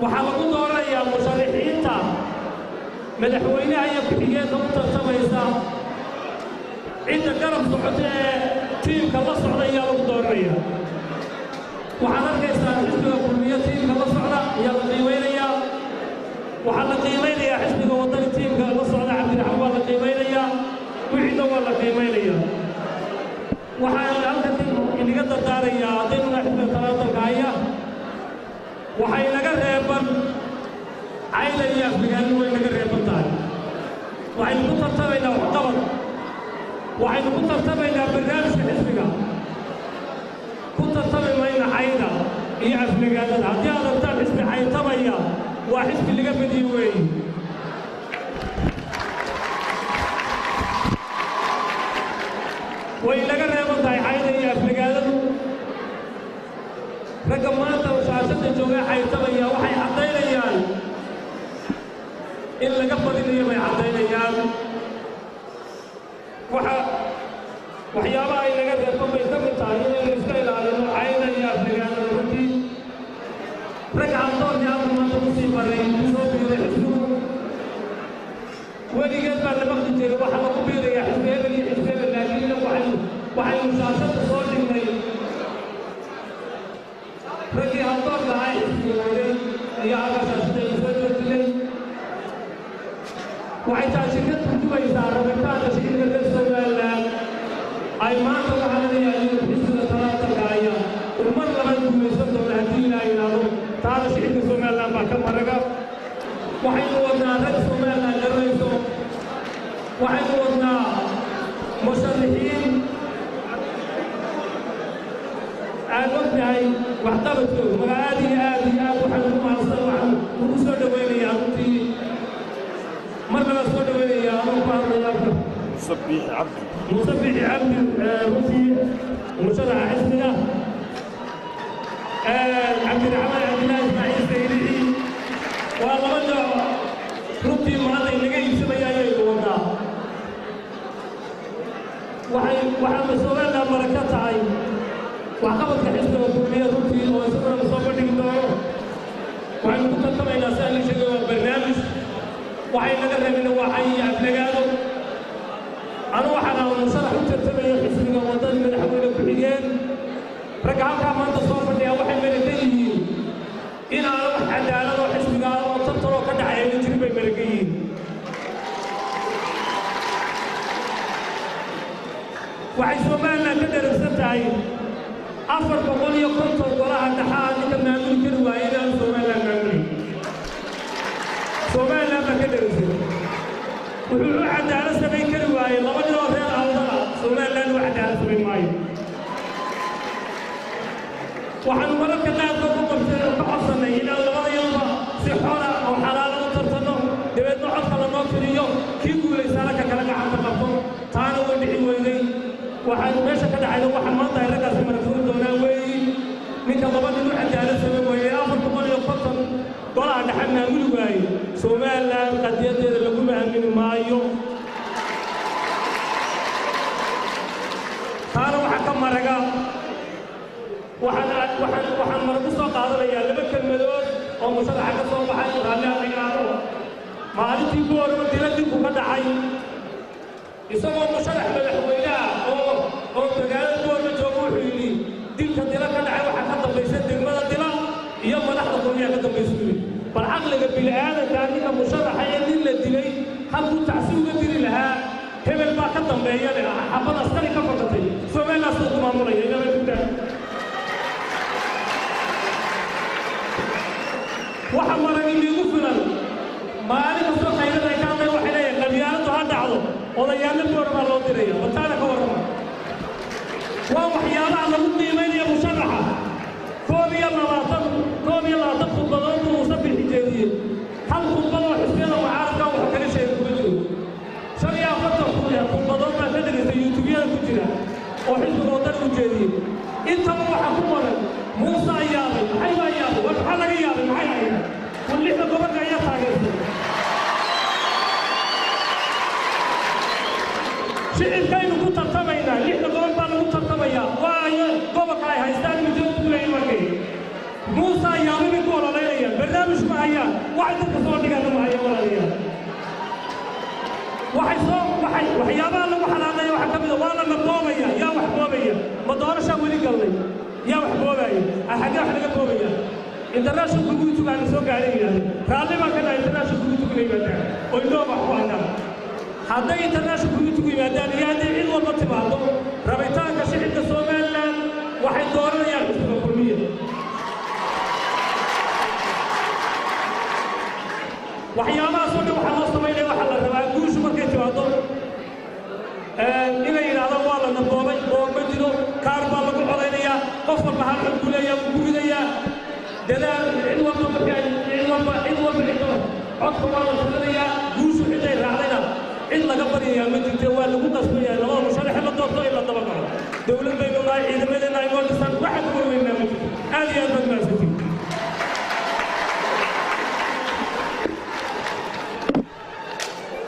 Waxaa lagu dooranayaa musharaxiinta madaxweynaha iyo ku-xigeenka u tartamaysa, cidda garab socota ee tiimka la socda ayaa lagu dooranaya. Waxaad arkaysaa xisbiga Kulmiye tiimka la socda ayaa la qiimaynayaa. Waxaa la qiimaynayaa xisbiga Waddani tiimka la socda, Cabdiraxmaan waa la qiimaynayaa, wixiina waa la qiimaynayaa. Waxaan halkan inaga dardaarayaa haddaynu nahay xisbiga talada dalka haya, waxay naga reeban cayda iyo aflagaadadu, way naga reeban tahay. Waxaynu ku tartamaynaa waxqabad, waxaynu ku tartamaynaa barnaamijka xisbiga, ku tartami mayna cayda iyo aflagaadada. Haddii aad aragtaan xisbi caytamaya, waa xisbi laga badiye weeyi. Way naga reeban tahay cayda iyo aflagaadadu. Ragga maanta shaashadda jooga caytamaya waxay caddaynayaan in laga badinayo bay caddaynayaan. Waxa waxyaabaha ay naga reeban bay ka mid tahay inaynu iska ilaalino cayda iyo aflagaadada. Runtii ragga haldoorkii halka maanta kusii baray kusoo biiray xisbigu, weligeed baa la maqli jiray waxaa lagu biirayaa xisbi hebel iyo xisbi hebel, laakiin inagu waxaynu shaashadda soo dhignay raggii haldoorka ahaa xisbiga waday iyo halka shaashadda aynu soo joojinay. Waxay taasi ka turjumaysaa rabitaanka shicibka reer Somaliland ay maanta waxaa laleeyahay inuu xisbiga talada dalka haya uu mar labaad guulaysan doono haddii Ilaah yidhaahdo. Taana shicibka Somaliland baa ka maraga. Waxaynu wadnaa rag Somaliland garanayso, waxaynu wadnaa musharaxiin aan ognahay waxqabadkooda. Maga aad iyo aad iyo aad waxaan ugu mahadsan, waxaan ugu soo dhowaynayaa runtii, mar labaad soo dhowaynayaa anuu ku hadlaya Musabbix Cabdi, Musabixi Cabdi, runtii musharaxa xisbiga, Cabdiraxmaan Cabdillaahi Ismaaciil Saylici. Waa laba nooc runtii maanta inaga iibsamaya ayaynu wadnaa. Waxay waxaana Somaliland maraka tahay waxqabadka xisbiga Kulmiye runtii oo isaguna la soo bandhigi doono. Waxaynu ku tartamaynaa si aan la sheegay waa barnaamij, waxay naga reebina waa cay iyo aflagaado. Anu waxaan ahaa musharax u tartamaya xisbiga Waddada madaxweyne ku-xigeen. Ragga halkaa maanta soo fadhiya waxay marakan yihiin in aanu wax cadaalad oo xisbiga oo tartanoo ka dhacay ayna jirin bay marakan yihiin. Waxay Somaliland ka dheragsan tahay 450 golaha dhaxaa ninka maamuli kari waayey inaanu Somaliland maamulin. Somaliland baa ka dheragsan wuxuu u cadaalad samayn kari waayey laba nin oo reer Awdala, Somaliland u cadaalad samayn maayo. Waxaanu mararka qaarkood ku qabtay ka codsannay inaan labadayaduba si xora oo xalaala u tartanno, dabeedna codka lanoo tiriyo, kii guulaysaana ka kala gacanta qabto. Taana way dhici weynay. Waxaan meesha ka dhacayna waxa maanta ay raggaasi maragfuri doonaan weeyi. Ninka laba nin u cadaalad samayn waayey, 450 golaha dhexe maamuli waayey, Somaliland qadiyadeeda laguma aamini maayo. Taana waxaa ka maraga, waxaan marag u soo qaadanayaa laba kelmadood oo musharaxa ka soo baxay, raalli anaga. Maalintii ku horeba dila dinku ka dhacay, isagoo musharax madaxweynaha oo magaalada Boorma jooga, wuxuu yidhi dilka Dila ka dhacay waxaa ka dambaysa degmada Dila iyo madaxda Kulmiyaa ka dambaysa yidhi. Bal caqliga bini'aadankaa, ninka musharaxa ee nin la dilay halkuu tacsi uga diri lahaa hebel baa ka dambeeya leh, xabad askari ka fakatay, Somaliland siduu ku maamulaya ilaa bay. Waxa marag iniigu filan, maalin kastoo qaylada ay ka hadlay waxay leeyahay qabyaaladdu ha dhacdo, odayaallo Boora baa loo diraya. Bataana ka warrama, waa waxyaabaha lagu qiimaynaya musharaxa. 21 khudbadood buu Musabixi jeediyey, hal khudbad oo xisbiyada mucaaradka wax kaga sheegay kuma jiro. 45 khudbadood baa ka dhagaystay Yuutubiyada ku jira oo xisbiga Waddani u jeediyey. Intaba waxaa ku qoran Muuse yaabay, maxay baa yaabay, war maxaa laga yaabay, maxay ahayd? War lixda gobolka ayaa taageertay. Shicibkaynu ku tartamaynaa, lixda gobol baa lagu tartamayaa, waayo gobolka ay haystaan mijood ku leeyihin. Markay Muuse yaabay bay ku ololeynayaan barnaamij. Barnaamij ma hayaan, waxay dadka soo dhigaana ma hayaan. Walaalayaal, waxay soo waxay waxyaabaha lagu xalaaqaya waxaa ka mid a waa la boobaya. Yaa wax boobaya? Ma doorashaa weli galnay? Yaa wax boobaya? Xaggee wax laga boobaya? International community baa la soo gaadhay, yidhahdeen. Raalli baan ka nahay international community inay yimaadaan oo indhoo wax ku arkaan. Hadday international community yimaadaan iyo hadday cid walba timaado, rabitaanka shicibka Somaliland waxay dooranayaan xisbiga Kulmiye. Waxyaabahaas oo dhan waxaa loo samaynaya, waxaa la rabaa guushu markay timaado inay yidhahdaan waa la boobay oo ma jiro. Kaar baa lagu codaynayaa, qof walba hal xog buu leeyaha, wuu ku ridayaa. Dadaal cid walba markay cid walba cid walba cid codka waa la tirinayaa. Guushu ciday raacdayna cid laga baryayaa ma jirto, waa lagu qasbayaa labada musharaxe la doorto in la daba galo. Dowlad baynu nahay, ciidamadeenna aynoo dhisan, waxa ku warweynaa ma jirto. Aad iyo aad baad mahadsantihin.